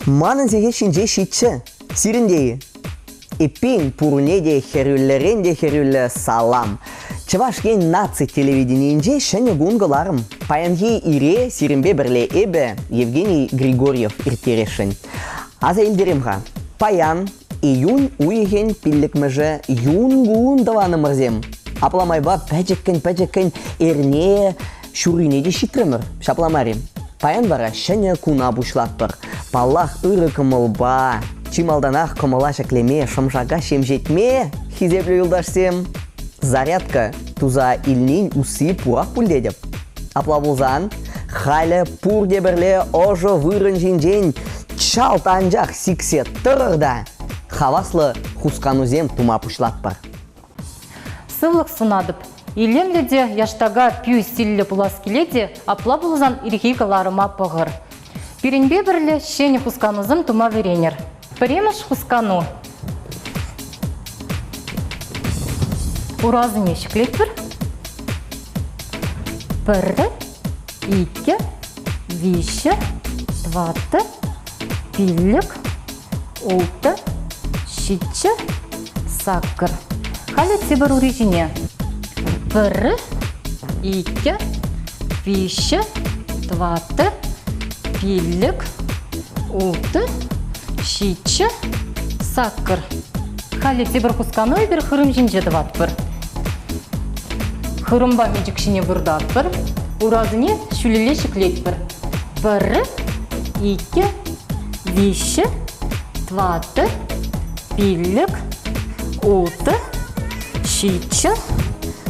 Манӑн сехет ҫинче ҫиччӗ. Сирӗнте-и? Эппин, пурне те хӗрӳллӗрен те хӗрӳллӗ салам! Чӑваш Ен наци телевиденийӗнче ҫӗнӗ кун кӑларӑм. Паянхи ире сирӗнпе пӗрле эпӗ, Евгений Григорьев, ирттересшӗн. Аса илтерем-ха, паян июнь уйӑхӗн пиллӗкмӗшӗ юн-кун тӑванӑмӑрсем. Апла майпа пӗчӗккӗн-пӗчӗккӗн эрне ҫуррине те ҫитрӗмӗр, ҫапла мар-и? Паян вара ҫӗнӗ куна пуҫлатпӑр. Паллах, ырӑ кӑмӑлпа, чи малтанах кӑмӑла ҫӗклеме, шӑмшака ҫемҫетме, хисеплӗ юлташсем, зарядка туса илнин усси пурах пуль тетӗп. Апла пулсан, халӗ пурте пӗрле ӑшӑ вырӑн ҫинчен чалт анчах сиксе тӑрӑр та хаваслӑ хусканусем тума пуҫлатпӑр. Сывлӑх сунатӑп. Илемлӗ те яштака пӳ-силлӗ пулас килет те, апла пулсан ирхи кӑларӑма пӑхӑр. Пирӗнпе пӗрле ҫӗнӗ хусканусем тума вӗренӗр. Пӗрремӗш хускану. Урасене ҫӗклетпӗр. Пӗрре, иккӗ, виҫҫӗ, тӑваттӑ, пиллӗк, улттӑ, ҫиччӗ, саккӑр. Халӗ тепӗр ури ҫине. Пӗр, иккӗ, виҫҫӗ, тӑваттӑ, пиллӗк, улттӑ, ҫиччӗ, саккӑр. Халӗ тепӗр хускану эпир хырӑм ҫинче тӑватпӑр. Хырӑмпа мечӗк ҫине выртатпӑр, урасене ҫӳлелле ҫӗклетпӗр. Пӗр, иккӗ, виҫҫӗ, тӑваттӑ, пиллӗк, улттӑ, ҫиччӗ,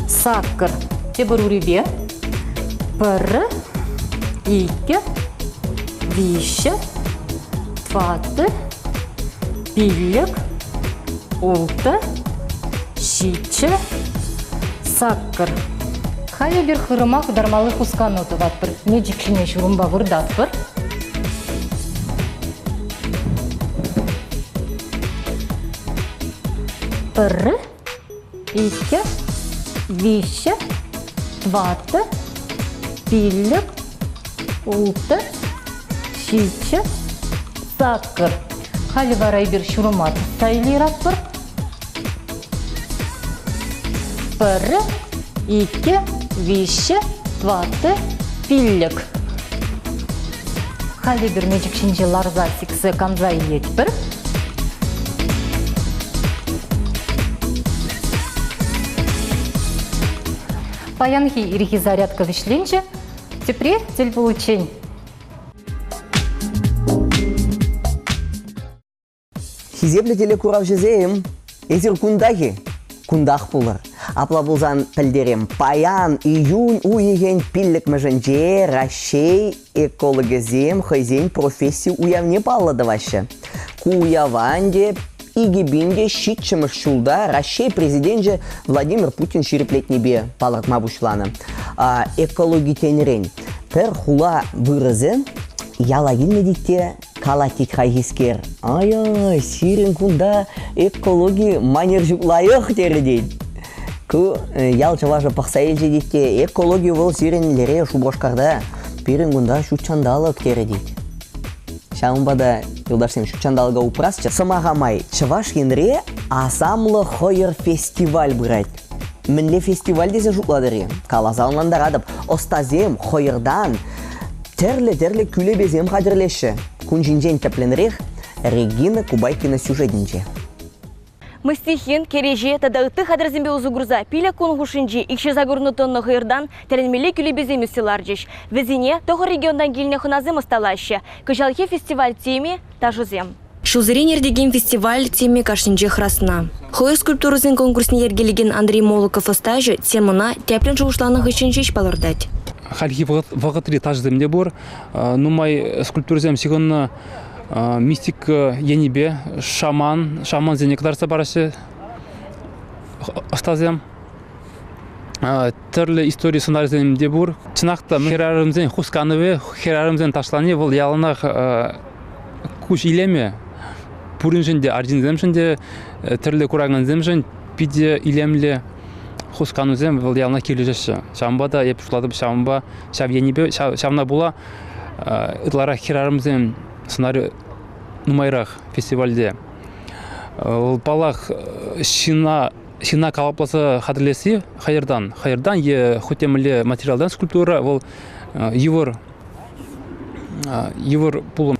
саккӑр. Тепӗр урипе. Пӗр, иккӗ, виҫҫӗ, тӑваттӑ, пиллӗк, улттӑ, ҫиччӗ, саккӑр. Халӗ эпир хырӑма хытармалли хускану тӑватпӑр. Мечӗк ҫине ҫурӑмпа выртатпӑр. Пӗр, иккӗ, виҫҫӗ, тӑваттӑ, пиллӗк, улттӑ, ҫиччӗ, саккӑр. Халӗ вара эпир ҫурӑма тытса илейратпӑр. Пӗр, иккӗ, виҫҫӗ, тӑваттӑ, пиллӗк. Халӗ эпир мечӗк ҫинче ларса сиксе канса илетпӗр. Паянхи ирхи зарядка вӗҫленчӗ. Тепре тӗл пуличчен. Хисеплӗ телекуравҫӑсем, эсир кунтах-и? Кунтах пулӑр. Апла пулсан пӗлтерем, паян июнь уйӑхӗн пиллӗкмӗшӗнче Раҫҫей экологӗсем хӑйсен професси уявне паллӑ тӑваҫҫӗ. Ку уява ӗнтӗ 2007 ҫулта Раҫҫей Президенчӗ Владимир Путин ҫирӗплетнипе палӑртма пуҫланӑ. Экологи тенӗрен пӗр хула вырӑсӗ яла килнӗ тет те калать тет хайхискер. Ай-ай, сирӗн кунта экологи манер ҫук лайӑх терӗ тет. Ку ял чӑвашӗ пӑхса илчӗ тет те, экологи вӑл сирӗн лере Шупашкарта, пирӗн кунта ҫут ҫанталӑк терӗ тет. Ҫавӑнпа та, юлташсем, ҫут ҫанталӑка упрасчӗ. Сӑмаха май, Чӑваш Енре асамлӑ хӑйӑр фестиваль пырать. Мӗнле фестиваль тесе шутлатӑр-и? Каласа ӑнлантаратӑп. Ӑстасем хӑйӑртан тӗрлӗ-тӗрлӗ кӳлепесем хатӗрлеҫҫӗ. Кун ҫинчен тӗплӗнрех Регина Кубайкина сюжетӗнче. Мыстихин, кӗреҫе тата ытти хатӗрсемпе усӑ курса пилӗк кун хушшинче икҫӗ курнӑ тонна хӑйӑртан тӗлӗнмелле кӳлепесем ӳссе ларчӗҫ. Вӗсене тӑхӑр регионтан килнӗ хӑнасем ӑсталаҫҫӗ. Кӑҫалхи фестиваль теми – ташӑсем. Ҫулсерен иртекен фестиваль теми кашнинчех расна. Хӑй скульптурӑсен конкурсне йӗркелекен Андрей Молоков ӑстаҫӑ темӑна тӗплӗн шухӑшланӑ хыҫҫӑн ҫеҫ палӑртать. Хальхи вӑхӑтри ташӑсем те пур. Нумай скульптурӑсем ҫыхӑннӑ мистика енӗпе шаман, шамансене кӑтартса параҫҫӗ ӑстасем. Тӗрлӗ истори сӑнарӗсем те пур. Чӑнах та хӗрарӑмсен хусканӑвӗ, хӗрарӑмсен ташлани вӑл яланах куҫ илемӗ. Пуриншӗн те, арҫынсемшӗн те, тӗрлӗ куракансемшӗн питӗ илемлӗ хусканусем вӑл яланах килӗшеҫҫӗ. Ҫавӑнпа та эп шутлатӑп, ҫавӑнпа ҫав енӗпе ҫавна пула ытларах хӗрарӑмсем сӑнарӗ нумайрах фестивальте. Паллах, ҫынна ҫынна калӑпласа хатӗрлесси хӑйӑртан. Хӑйӑртан е хуть те мӗнле материалтан скульптура вӑл йывӑр йывӑр пулӑм.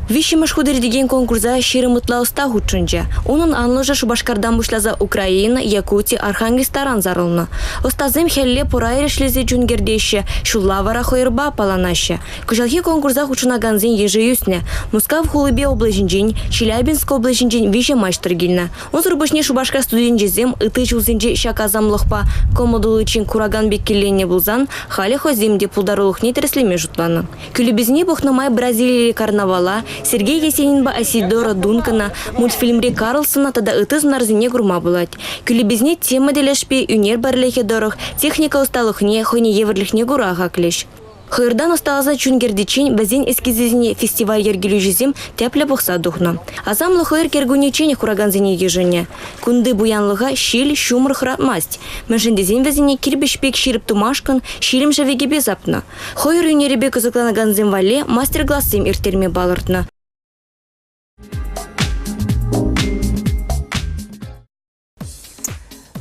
Виҫҫӗмӗш хут иртекен конкурса 20 ытла ӑста хутшӑнчӗ. Унӑн анлӑшӗ Шупашкартан пуҫласа Украина, Якути, Архангельск таран сарӑлнӑ. Ӑстасем хӗлле пӑра эрешлесе чун кӗртеҫҫӗ, ҫулла вара хӑйӑрпа аппаланаҫҫӗ. Кӑҫалхи конкурса хутшӑнакансен йышӗ ӳснӗ. Мускав хулипе облаҫӗнчен, Челябинск облаҫӗнчен виҫӗ маҫтӑр килнӗ. Унсӑр пуҫне Шупашкар студенчӗсем ытти ҫулсенче ҫак асамлӑхпа кӑмӑл туличчен куракан пек киленнӗ пулсан, халӗ хӑйсем те пултарулӑхне тӗрӗслеме шутланӑ. Кӳлепесене пӑхнӑ май Бразилири карнавала, Сергей Есенинпа Айсидора Дункана, мультфильмри Карлсона тата ытти сӑнарсене курма пулать. Кӳлепесене тема тӗлӗшпе ӳнер пӗрлӗхӗ тӑрӑх техника ӑсталӑхне, хӑйне евӗрлӗхне кура хаклӗҫ. Хӑйӑртан ӑсталаса чун кӗртиччен вӗсен эскизӗсене фестиваль йӗркелӳҫисем тӗплӗ пӑхса тухнӑ. Асамлӑ хӑйӑр кӗркуннечченех куракансене йышӑнӗ. Кунти пуянлӑха ҫил, ҫумӑр хӑратмасть. Мӗншӗн тесен вӗсене кирпӗч пек ҫирӗп тумашкӑн ҫирӗм шӗвекӗпе сапнӑ. Хӑйӑр ӳнерӗпе кӑсӑкланакансем валли мастер-классем ирттерме палӑртнӑ.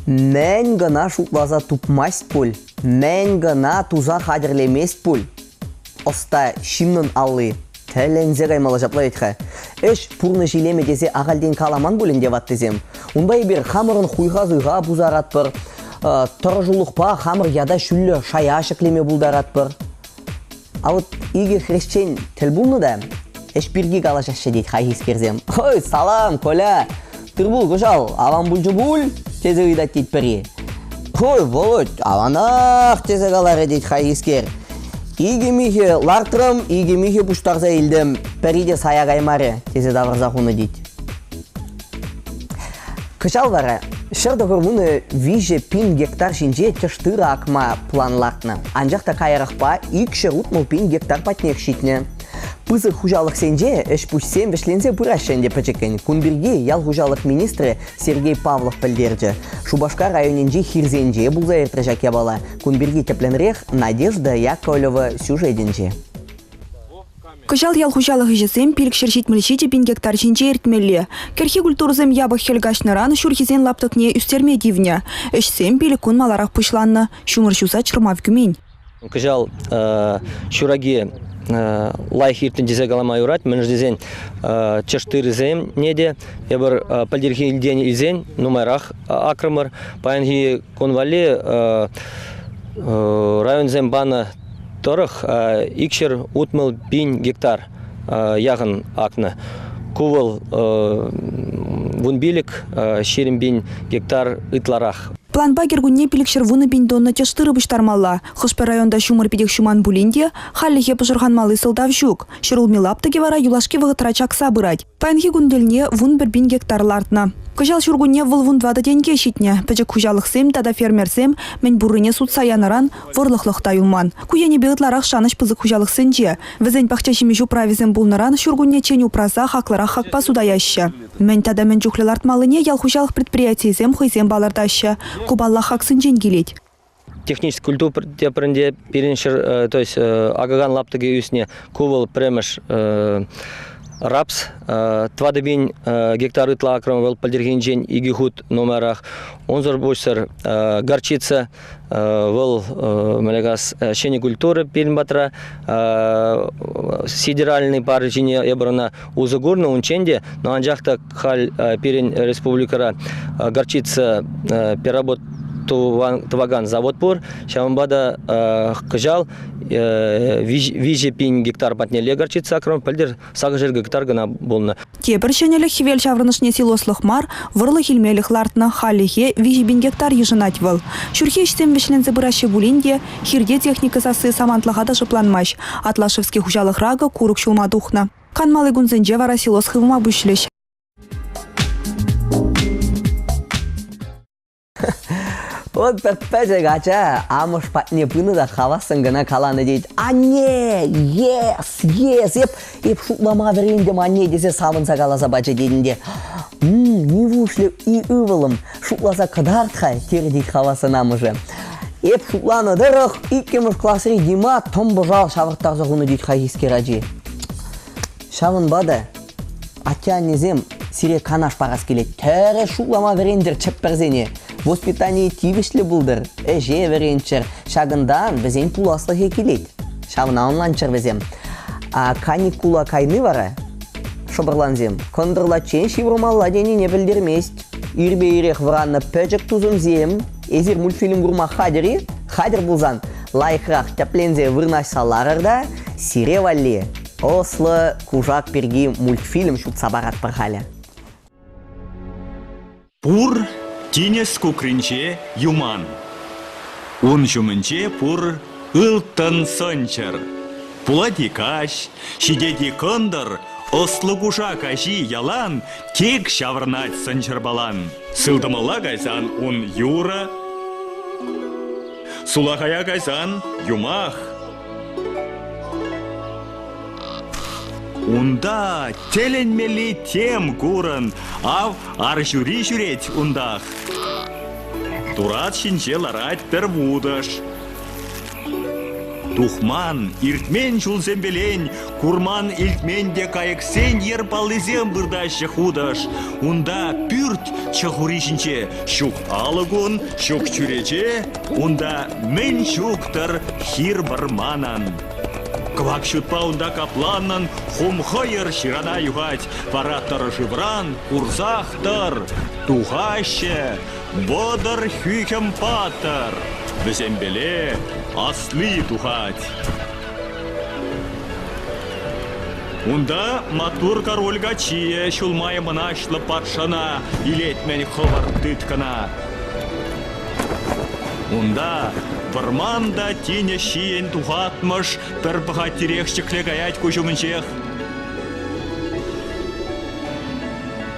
Мӗн кӑна шутласа тупмасть пуль, мӗн кӑна туса хатӗрлемест пуль. Ӑста ҫыннӑн алли тӗлӗнсе каймалла ҫапла вӗт-ха. Ӗҫ пурнӑҫ илемӗ тесе ахальтен каламан пуль ӗнтӗ ваттисем. Унпа эпир хамӑрӑн хуйха-суйха пусаратпӑр, тӑрӑшулӑхпа хамӑр ята ҫӳллӗ шая ҫӗклеме пултаратпӑр. А вот икӗ хресчен тӗл пулнӑ та ӗҫ пирки калаҫаҫҫӗ тет хайхискерсем. «Ой, салам, Коля! Тырпул кӑҫал аван пулчӗ пуль?» тесе ыйтать тет пӗри. «Ой, Володь, аванах!» тесе каларӗ тет хайхискер. «Икӗ михӗ лартрӑм, икӗ михӗ пуҫтарса илтӗм, пӗри те сая каймарӗ», тесе тавӑрса хунӑ тет. Кӑҫал вара 193 гектар ҫинче тӗш-тырӑ акма план лартнӑ. Анчах та каярахпа 260 гектар патнех ҫитнӗ. Пысӑк хуҫалӑхсенче ӗҫ-пуҫсем вӗҫленсе пыраҫҫӗ ӗнтӗ пӗчӗккӗн. Кун пирки ял хуҫалӑх министрӗ Сергей Павлов пӗлтерчӗ. Шупашкар районӗнчи хирсенче пулса иртрӗ ҫак япала. Кун пирки тӗплӗнрех Надежда Яковлева сюжетӗнче. Кӑҫал ял хуҫалӑх ӗҫӗсем 577 пин гектар ҫинче иртмелле. Кӗрхи культурӑсем япӑх хӗл каҫнӑран ҫурхисен лаптӑкне ӳстерме тивнӗ. Ӗҫсем пилӗк кун маларах пуҫланнӑ. Ҫумӑр ҫуса чӑрмав кӳмен. Кӑҫал ҫураки лайӑх иртнӗ тесе калама юрать. Мӗншӗн тесен чӑш тырӑсене те эпир пӗлтӗрхи илтен илсен нумайрах акрӑмӑр. Паянхи кун валли районсем панӑ тӑрӑх 260 пин гектар яхӑн акнӑ. Ку вӑл 15 20 пин гектар ытларах. Планпа кӗркунне 510 пин тонна тӗш тырӑ пуҫтармалла. Хӑш-пӗр районта ҫумӑр питех ҫуман пулин те, хальлӗхе пӑшӑрханмалли сӑлтав ҫук. Ҫӗрулми лаптӑкӗ вара юлашки вӑхӑтра чакса пырать. Паянхи кун тӗлне 11 пин гектар лартнӑ. Кӑҫал ҫуркунне вӑл 14 тенке ҫитнӗ. Пӗчӗк хуҫалӑхсем тата фермерсем мӗн пуррине сутса янӑран вӑрлӑхлӑх та юлман. Ку енӗпе ытларах шанӑҫ пысӑк хуҫалӑхсенче. Вӗсен пахча ҫимӗҫ управӗсем пулнӑран ҫуркуннеччен упраса хаклӑрах хакпа сутаяҫҫӗ. Мӗн тата мӗн чухлӗ лартмаллине ял хуҫалӑх предприятийӗсем хӑйсем палӑртаҫҫӗ. Ку, паллах, хаксенчен килет. Технический культура тепринде пирӗн ҫӗр, то есть акакан лаптӑкӗ ӳснӗ. Ку вӑл пӗрремӗш рапс. 4 пин гектар ытла акрӑм вӑл пӗлтӗрхинчен икӗ хут нумайрах. Унсӑр пуҫсӑр горчица вӑл мӗнле ҫӗнӗ культура пирӗн патра. Сидеральный пар ҫине эпир ӑна усӑ курнӑ унччен те, но анчах та халь пирӗн республикӑра горчица переработ тӑвакан завод пур. Ҫавӑнпа та кӑҫал 3 пин гектар патнелле горчица акрӑм, пӗлтӗр 800 гектар кӑна пулнӑ. Тепӗр ҫӗнӗлӗх хӗвел ҫаврӑнӑшне силослӑх мар, вӑрлӑх илмелӗх лартнӑ. Хальлӗхе 3 пин гектар йышӑнать вӑл. Ҫурхи ӗҫсем вӗҫленсе пыраҫҫӗ пулин те хирте техника сасси самантлӑха та шӑпланмасть. Атлашевский хуҫалӑхра акӑ курӑк ҫулма тухнӑ. Канмалли кунсенче вара силос хывма пуҫлӗҫ. Вот пӗр пӗчӗк ача амӑш патне пынӑ та хавассӑн кӑна каланӑ тет. «Анне! Yes! Yes! Эп, эп шутлама вӗрентӗм, анне!» тесе савӑнса каласа пачӗ тет ӗнтӗ. Нивушлӗ и ывӑлӑм, шутласа кӑтарт-ха, терӗ тет хавассӑн амӑшӗ. Эп шутланӑ тӑрӑх иккӗмӗш класри Дима тӑм пӑшал ҫавӑрттарса хунӑ тет хайхискер ачи. Ҫавӑнпа та. Атте-аннесем, сире канаш парас килет. Тӗрӗс шутлама вӗрентӗр чӗппӗрсене. Воспитани тивӗҫлӗ пултӑр, ӗҫе вӗренччӗр. Ҫакӑнтан вӗсен пуласлӑхӗ килет. Ҫавна ӑнланччӑр вӗсем. А каникула кайни вара, шӑпӑрлансем, кӑнтӑрлаччен ҫывӑрмалла тенине пӗлтермест. Ирпе ирех вӑраннӑ пӗчӗк тусӑмсем, эсир мультфильм курма хатӗр-и? Хатӗр пулсан лайӑхрах тӗпленсе вырнаҫса ларӑр та сире валли ӑслӑ кушак пирки мультфильм ҫутса паратпӑр халӗ. Пур тинӗс кукринче юман. Ун ҫумӗнче пур ылтӑн сӑнчӑр. Пулать-и каҫ, ҫитет-и кӑнтӑр, ӑслӑ кушак аҫи ялан тек ҫаврӑнать сӑнчӑрпалан. Сылтӑмалла кайсан ун юрӑ, сулахая кайсан юмах. Унта тӗлӗнмелли тем курӑн, ав арҫури ҫӳрет унтах. Турат ҫинче ларать пӗр вутӑш. Тухман, иртмен ҫулсемпелен, курман-илтмен те кайӑксен йӗр паллисем выртаҫҫӗ хутӑш. Унта пӳрт чӑх ури ҫинче ҫук алӑкун, ҫук чӳрече, унта мӗн ҫук-тӑр хир вӑрманӑн. Кӑвак ҫутпа унта капланнӑн хум хӑйӑр ҫырана юхать, вара тӑрӑ шывран курсах тӑр, тухаҫҫӗ 30 хӳхӗм паттӑр. Вӗсемпеле асли тухать. Унта маттур король каччийӗ ҫулмай мӑнаҫлӑ патшана илет-мӗн хӑвӑрт тыткӑна. Унта вӑрман та тинӗс ҫийӗн тухатмӑш пӗр пӑхаттирех ҫӗкле каять куҫ умӗнчех.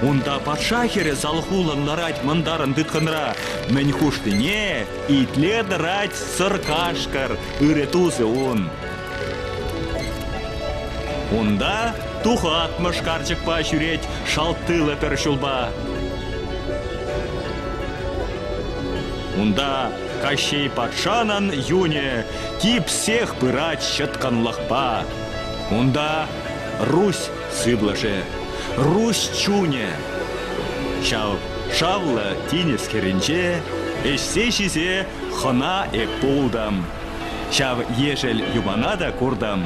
Унта патша хӗрӗ салхуллӑн ларать мӑнтарӑн тыткӑнра. Мӗн хушнине итле тӑрать сӑр кашкӑр, ырӑ тусӗ ун. Унта тухатмӑш карчӑкпа ҫӳрет шалтылӑ пӗр ҫулпа. Унта Кащей патшанӑн юнӗ типсех пырать ҫӑткӑнлӑхпа. Унта Русь сывлӑшӗ, Русь чунӗ. Ҫав шавлӑ тинӗс хӗрринче ӗҫсе-ҫисе хӑна эп пултӑм. Ҫав ешӗл юмана та куртӑм.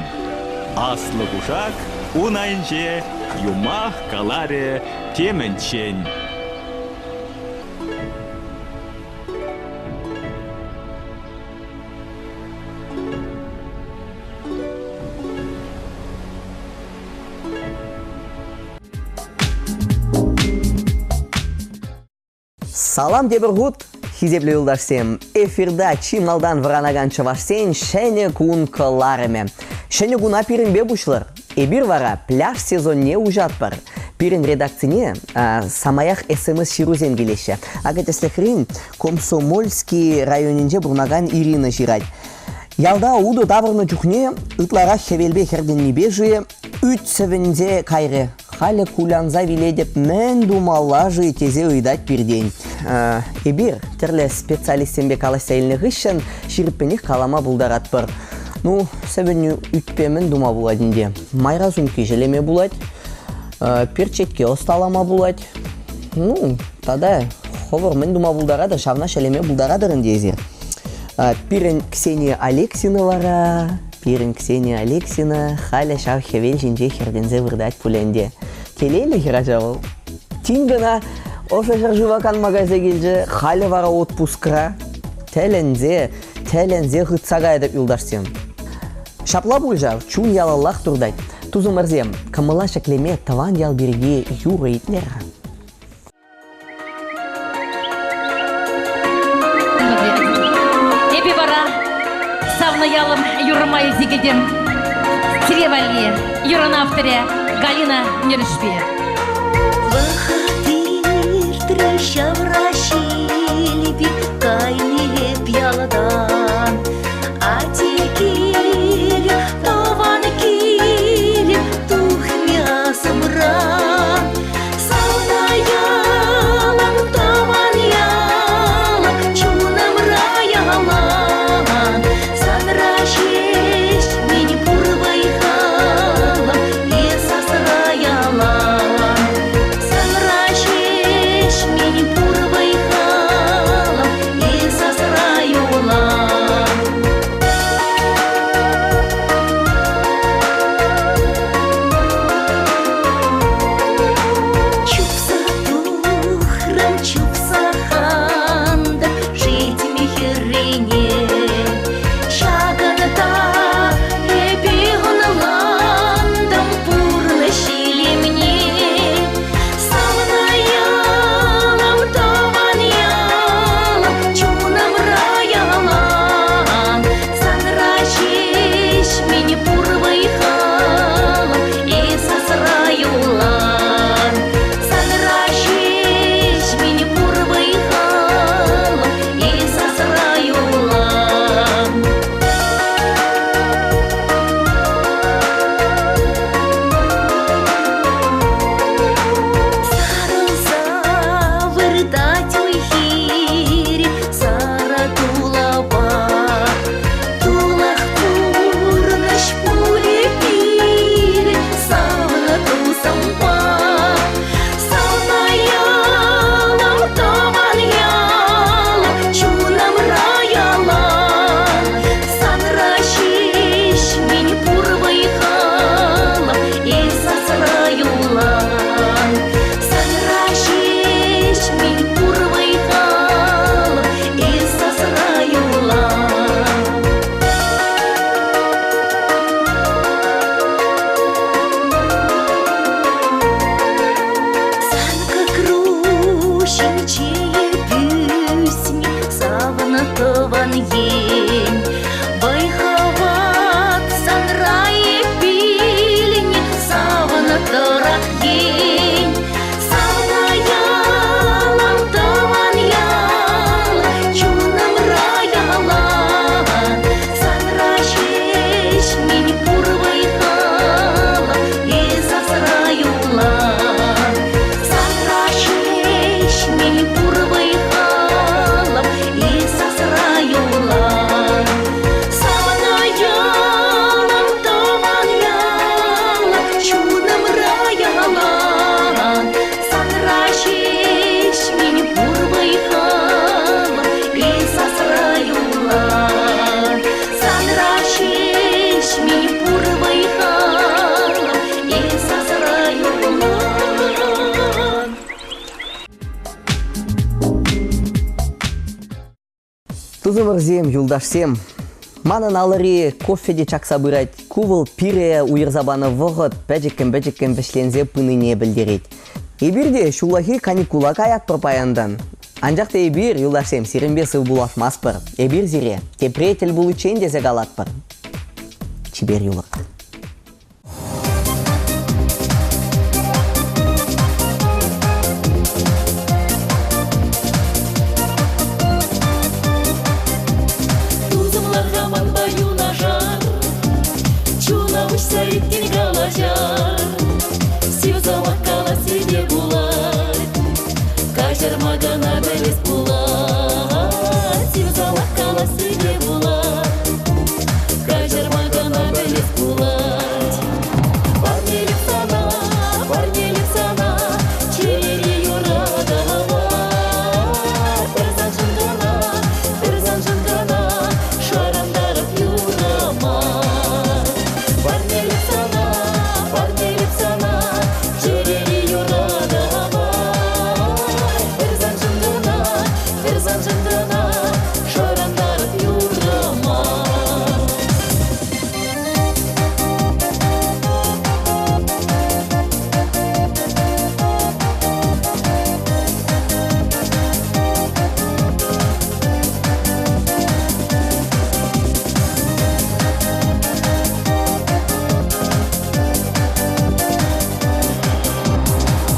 Аслӑ кушак ун айӗнче юмах каларӗ темӗнччен. Салам тепӗр хут, хисеплӗ юлташсем! Эфирта чи малтан вӑранакан чӑвашсен ҫӗнӗ кун кӑларӑмӗ. Ҫӗнӗ куна пирӗнпе пуҫлӑр. Эпир вара пляж сезонне уҫатпӑр. Пирӗн редакцине самаях СМС-ҫырусем килеҫҫӗ. Акӑ тӗслӗхрен Комсомольски районӗнче пурӑнакан Ирина ҫырать. Ялта утӑ тавӑрнӑ чухне ытларах хӗвелпе хӗртӗннипе-ши ӳт сӗвӗнсе кайрӗ. Халӗ кулянса вилетӗп, мӗн тумалла-ши тесе ыйтать пиртен. Эпир тӗрлӗ специалистсемпе калаҫса илнӗ хыҫҫӑн ҫирӗппӗнех калама пултаратпӑр. Ну, сӗвӗннӗ ӳтпе мӗн тума пулать ӗнтӗ? Майра сумки ҫӗлеме пулать, перчетке ӑсталама пулать. Ну, тата хӑвӑр мӗн тума пултаратӑр, ҫавна ҫӗлеме пултаратӑр ӗнтӗ эсир. Пирӗн Ксения Алексина вара, пирӗн Ксения Алексина халӗ ҫав хӗвел ҫинче хӗртӗнсе выртать пуль ӗнтӗ. Телейлӗ хӗрача вӑл. Тин кӑна ӑшӑ ҫӗршыва канма кайса килчӗ, халӗ вара отпускра. Тӗлӗнсе, тӗлӗнсе хытса каятӑп юлташсем. Ҫапла пуль ҫав, чун ялаллах туртать. Тусӑмӑрсем, кӑмӑла ҫӗклеме тӑван ял пирки юрӑ итлер-ха. Эпӗ вара савнӑ ялӑм юрӑма илсе килтӗм. Сире валли юрӑн авторӗ Галина Нерӗшпи. Вӑхӑт иртрӗ ҫавра ҫилпе кайнӑ эп ялтан. Атте кил, тӑван кил, тухмӗ асӑмран. Савнӑ ялӑм, тӑван ялӑм, чунӑмра ялан. Санра ҫеҫ мӗн пур вӑй-халӑм, эс асра ялан. Тусӑмӑрсем, юлташсем, манӑн алӑри кофе те чакса пырать. Ку вӑл пире уйӑрса панӑ вӑхӑт пӗчӗккӗн-пӗчӗккӗн вӗҫленсе пынине пӗлтерет. Эпир те ҫуллахи каникула каятпӑр паянтан. Анчах та эпир, юлташсем, сирӗнпе сыв пулашмастпӑр. Эпир сире тепре тӗл пуличчен тесе калатпӑр. Чипер юлӑр. Тусӑмлӑха манпа юнашар, чуна уҫса иккен калаҫар. Сив сӑмах каласси те пулать, каҫарма кӑна пӗлес пулать. Сив сӑмах каласси те пулать, каҫарма кӑна пӗлес пулать. Парнелеп сана, парнелеп сана, чӗрере юратӑва. Пӗр саншӑн кӑна, пӗр саншӑн кӑна шӑрантарӑп юрӑма. Парнелеп сана, парнелеп сана, чӗрере юратӑва. Пӗр саншӑн кӑна, пӗр саншӑн кӑна шӑрантарӑп юрӑма.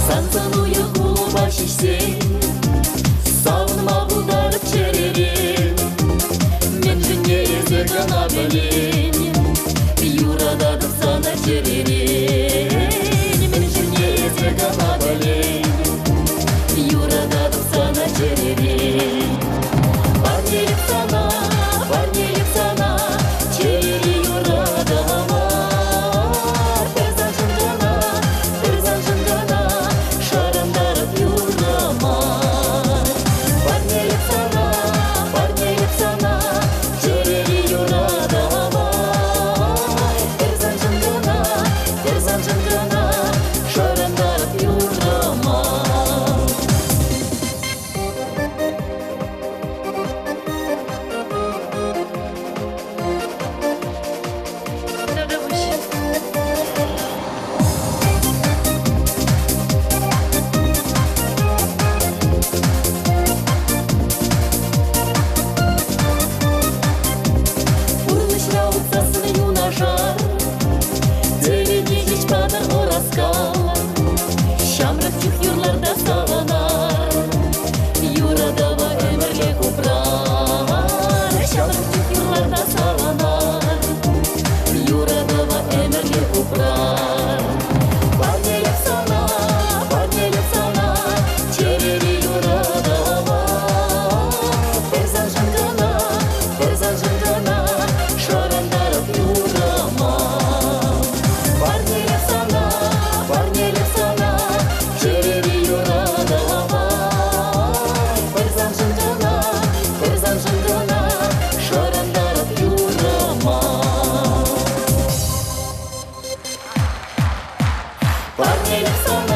Сан сӑнуйӑ хулӑпа ҫиҫсен, савӑнма пултарӑп чӗререн. Мӗншӗнне эсӗ кӑна пӗлен, юрататӑп сана чӗререн. Мӗншӗнне эсӗ кӑна пӗлен, юрататӑп сана чӗререн. Парнелеп сана, парнелеп сана, чӗрере юратӑва. Пӗр саншӑн кӑна, пӗр саншӑн кӑна шӑрантарӑп юрӑма. Парнелеп сана, парнелеп сана, чӗрере юратӑва. Пӗр саншӑн кӑна, пӗр саншӑн кӑна шӑрантарӑп юрӑма. Пурнӑҫра утсассӑн юнашар, телейне ҫеҫ патӑр ӑраскал. Ҫамрӑк чух юрлар та савӑнар, юратӑва ӗмӗрлӗх упрар. Ҫамрӑк чух юрлар та савӑнар, юратӑва ӗмӗрлӗх упрар. Парнелеп сана, парнелеп сана, чӗрере юратӑва. Пӗр саншӑн кӑна, пӗр саншӑн кӑна шӑрантарӑп юрӑма. Парнелеп сана, парнелеп сана, чӗрере юратӑва. Пӗр саншӑн кӑна, пӗр саншӑн кӑна шӑрантарӑп юрӑма. Парнелеп сана.